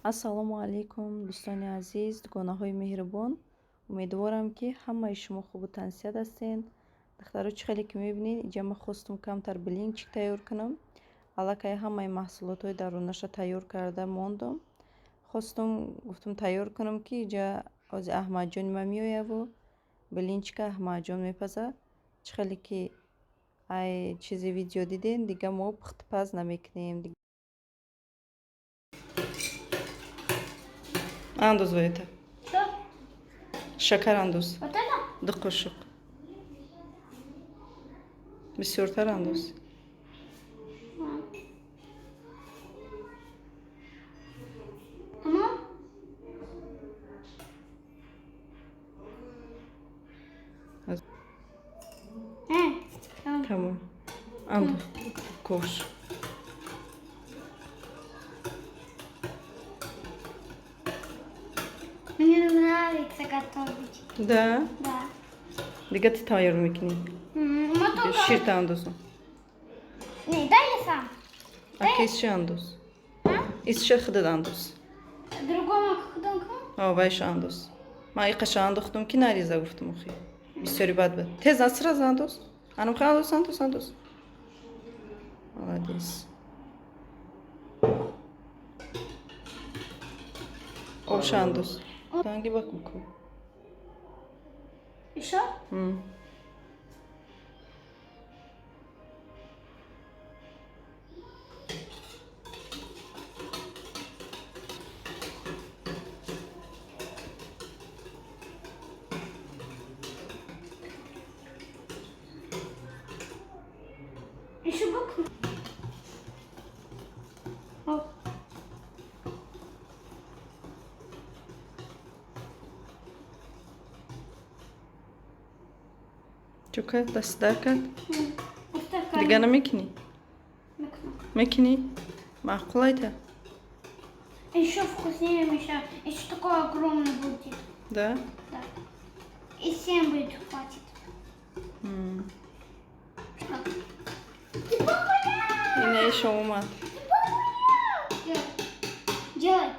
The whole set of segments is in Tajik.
Ассалому алайкум, дӯстони азиз, дугонаҳои меҳрубон. Умедворам, ки ҳамаи шумо хубу тансиҳат ҳастед. Духтаро, чӣ хеле ки мебинед, инҷа ман хостум камтар блинчик тайёр кунам. Аллакай ҳамаи маҳсулотҳои дарунаша тайёр карда мондум. Хостум, гуфтум, тайёр кунам, ки инҷа ҳози Аҳмадҷони ман меояву блинчика Аҳмадҷон мепазад. Чӣ хеле ки ай чизи видео дидем, дига мо пухтупаз намекунем. Андоз это. Что? Шакар андоз. Вот это? 2 қошуқ. Бисёртар андоз. Мама? Тамом. Тамом. Андоз. Кош. Мне нравится готовить. Да? Да. Дига ту тайёр мекунӣ. Мы только. Ширта андозам. Не, дай я сам. Ака, исша андоз. А? Исша худат андоз. Другому худонку? О, вайша андоз. Ман иқаша андохтум, ки нариза, гуфтум, охи. Бисёри бад бад. Тез сразу андоз. Анамха андоз, андоз, андоз. Молодец. Обша андоз. Танги бак буку. Еще? М. Еще букву? О. Чӯ кард? Даст дар кард? М. Дига намекунӣ? Мекунам. Мекунӣ? Маъқул айта? Еще вкуснее, Миша. Еще такой огромный будет. Да? Да. И всем будет хватит. М. Что? Ты папа! Ина шом омад. Делай. Делай.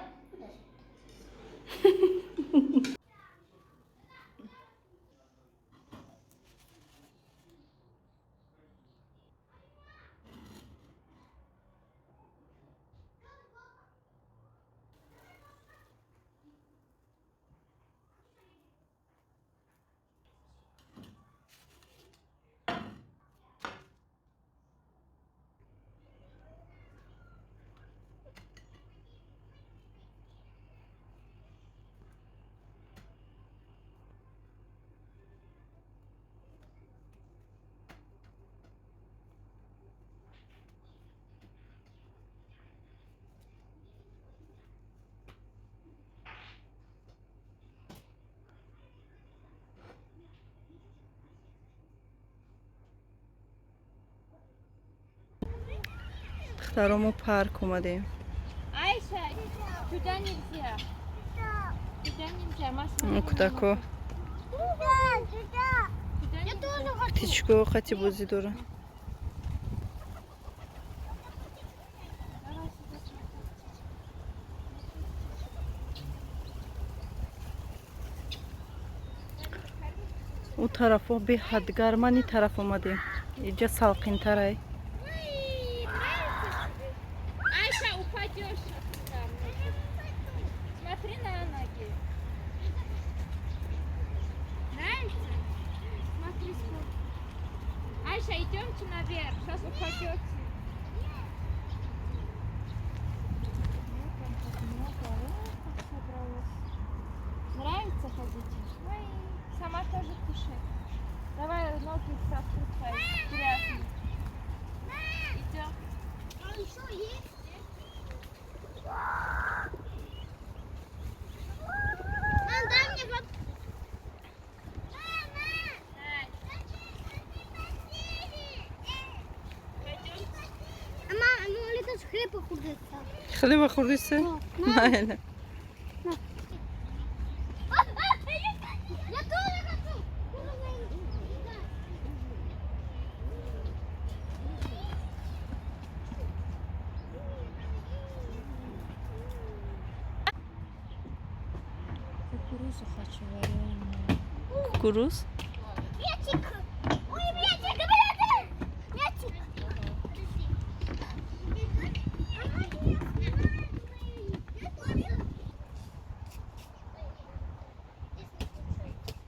Духтаро, мо парк омадем. Айша, туда нельзя. Туда нельзя, Маша. Кӯдако Туда Я нельзя. тоже хочу. птичко қати бозӣ доранд. Давай сюда. Ӯ тарафҳо беҳад гарман, ин тараф омадем, иҷа салқинтарай. Ой, нравится тебе? Айша, упадешь там. Смотри на ноги. Нравится? Смотри, сколько. Айша, идемте наверх, сейчас упадете. Ну, там так много, о, как собралось. Нравится ходить? Ой, сама тоже кушай. Давай ноги сотру твои грязные. Идем. А еще есть? Мам, дай мне вот. Мама! Пойдемте. А мама, ну это же хлеба худится. Хлеба хӯрдисе? Майла. Я тоже хочу. Кукурузу хочу вареную. Кукуруз. Мячик! Ой, мячик, мячик! Мячик!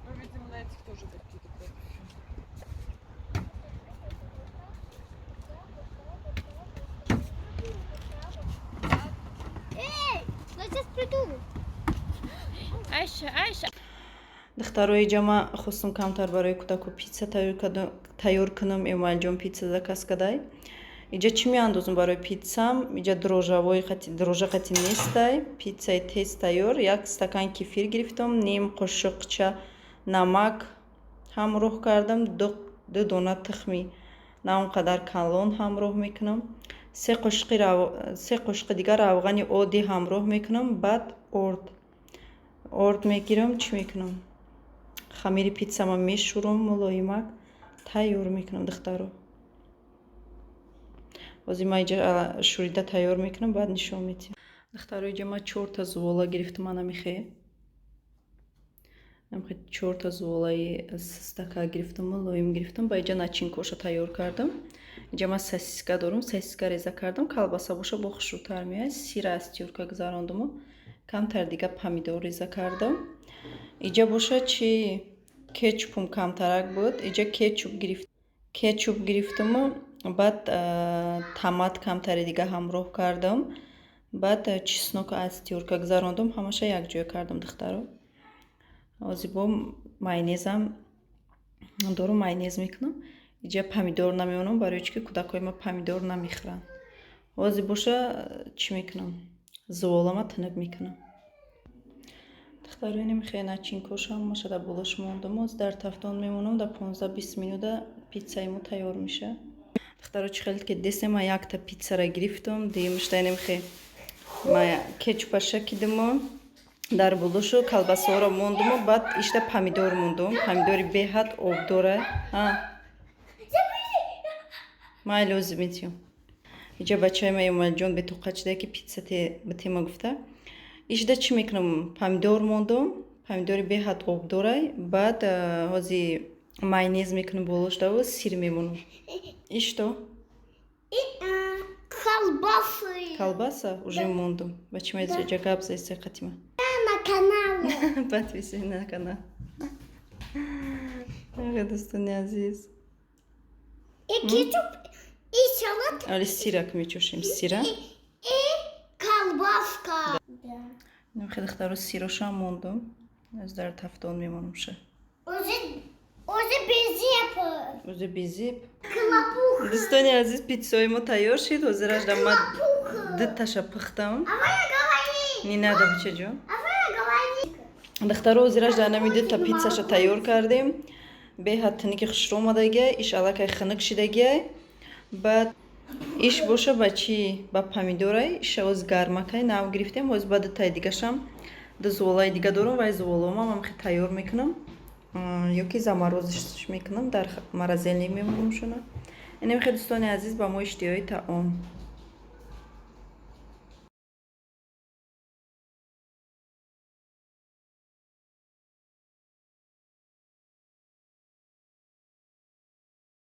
Ну, видимо, на этих тоже какие-то прописи. Эй, я сейчас приду. Айша, Айша. Духтаро, иҷа ма хостум камтар барои кӯдаку питса тайёр кунам. Эмомалиҷон питса заказ кадай. Иҷа чӣ меандозум барои питсам? Иҷа дрожжавои дрожжа қати нестай, питсаи тез тайёр. Як стакан кефир гирифтам, ним қошиқча намак ҳамроҳ кардам, ду дона тухми на он қадар калон ҳамроҳ мекунам, се қошиқи дигар равғани оддӣ ҳамроҳ мекунам. Баъд орд мегирам, чӣ мекунам, хамири питсама мешӯрам, мулоимак тайёр мекунам. Духтаро, ҳозир ман иҷа шӯрида тайёр мекунам, баъд нишон медиҳам. Духтаро, иҷа ман чорта зувола гирифтам, анамихе чорта зуволаи стака гирифтам, мулоим гирифтам. Ба иҷа начинкоша тайёр кардам. Иҷа ман сосиска дорам, сосиска реза кардам, колбаса боша, бо хушрӯтар меояд. Сира аз тёрка гузарондуму камтар дига помидор реза кардам. Иҷа боша чи, кетчупум камтарак буд, иҷа кетчуп гирифтаму баъд томат камтари дига ҳамроҳ кардам, баъд чеснок аз тёрка гузарондум, ҳамаша якҷоя кардам. Духтаро, ҳозир бо майонезам дорум, майонез мекунам. Иҷа помидор намемонам, барои чӣ ки кӯдакҳои ма помидор намехӯранд. Ҳозир боша чӣ мекунам, зуволама тиниб мекунам. Духтаро, инамихе начинкоша ҳамаша дар болош мондам. Ҳозир дар тафтон мемонам, дар 15-20 минута питсаи мо тайёр мешавад. Духтаро, чӣ хеле ки десем, ман якта питсара гирифтам, дуюмашта инамихе ма кетчупаша кидиму дар болошу колбасаҳоро мондуму баъд ишта помидор мондум. Помидори беҳад обдора. Майли, ҳозир метиём. Иҷа бачаи ма Эмомалиҷон бетоқат шуда, ки питса битема гуфта. Ишда чӣ мекунам, помидор мондум, помидори беҳад обдорай. Баъд ҳозир майонез мекунам болоштаву сир мемонам. И что? И колбасы. Колбаса уже мондум. Бачи ма иҷа гап заиста қатима. На канал. Подписывай на канал. Дӯстони азиз. И кетчуп, и салат. Али сирак мечошем, сира. И колбаска. Да. Хеле, духтаро, сирошам мондум. Аз дар тафтон мемонамша. Уже без зепа. Уже без зеп. Клопуха. Дӯстони азиз, питсои мо тайёр шид. Ҳозиражда ма дуташа пухтам. А вы говори. Не надо, бачаҷон. А вы говори. Духтаро, ҳозиражда анами дута питсаша тайёр кардем. Беҳад тиники хушрӯ омадагиай, иш аллакай хунук шидагиай. Баъд иш боша ба чӣ, ба помидорай. Иша ҳоз гармакай нав гирифтем. Ҳоз ба дутаи дигашам, ду зуволаи дига дорам, вай зуволоам ҳамхе тайёр мекунам ё ки заморозиш мекунам, дар морозильник мемонамшона. Инамхе, дӯстони азиз, ба мо иштиҳои таом.